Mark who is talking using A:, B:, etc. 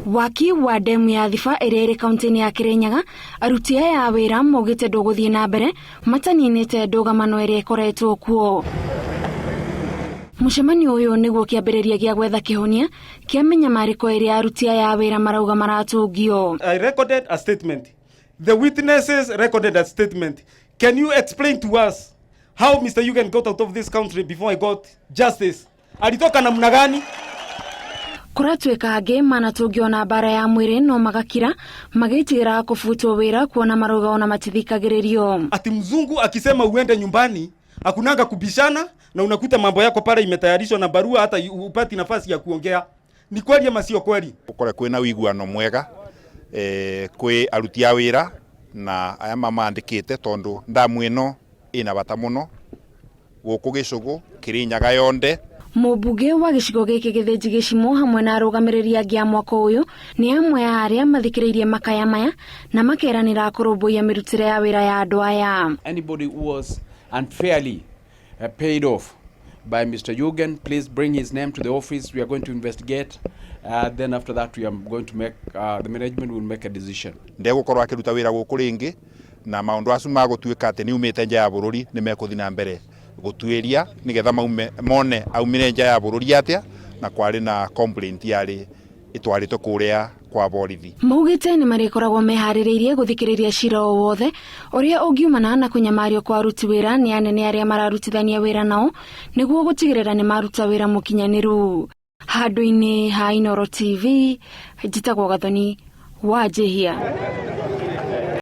A: Waki wa ndemu ya Thiba ĩrĩa ĩrĩ kaunti-inĩ ya Kirinyaga, aruti aya a wĩra maugĩte ndũgũthiĩ na mbere mataninĩte ndũgamano ĩrĩa ĩkoretwo kuo. Mũcemanio ũyũ nĩguo kĩambĩrĩria gĩa gwetha kĩhonia kĩa mĩnyamarĩko ĩrĩa aruti aya a wĩra marauga maratũngio.
B: I recorded a statement. The witnesses recorded a statement. Can you explain to us how Mr. Yugen got out of this country before I got justice? Alitoka namna gani?
A: Kũratuĩka angĩ manatũngio na mbara ya mwĩrĩ no magakira magĩtigĩra kũbutwo wĩra kuona marauga ona matithikagĩrĩrio.
B: Ati mzungu akisema uende nyumbani hakunanga kubishana na unakuta mambo yako pale imetayarishwa na barua hata upati nafasi ya kuongea. Ni kweli ama sio kweli?
C: Gũkorwo kwĩna ũiguano mwega eh, kwĩ aruti a wĩra na aya mamandĩkĩte tondũ ndamu ĩno ĩna bata mũno gũkũ gĩcũgũ Kĩrĩnyaga yonde.
A: Mũmbunge wa gĩcigo gĩkĩ Gĩthĩnji Gĩcimo hamwe na arũgamĩrĩri angĩ a mwako ũyũ nĩ amwe a arĩa mathikĩrĩirie makaya maya na makeranĩra kũrũmbũiya mĩrutĩre ya wĩra ya andũ aya.
D: Anybody who was unfairly paid off by Mr. Yugen, please bring his name to the office. We are going to investigate. Then after that, we are going to make, the management will make a decision.
C: Ndegũkorwo akĩruta wĩra gũkũ rĩngĩ na maũndũ acu ma gũtuĩka atĩ nĩ umĩte nja ya bũrũri nĩ mekũthiĩ na mbere gũtuĩria nĩgetha maume mone aumire nja ya bũrũri atĩa na kwarĩ na complaint yarĩ ĩtwarĩtwo kũrĩa kwa borithi.
A: Maugĩte nĩ marĩkoragwo meharĩrĩirie gũthikĩrĩria cira o wothe ũrĩa ũngiumana na kũnyamario kwa aruti wĩra nĩ anene arĩa mararutithania wĩra nao nĩguo gũtigĩrĩra nĩ maruta wĩra mũkinyanĩru. Handũ-inĩ ha Inooro TV, njĩtagwo Gathoni wa Njihia.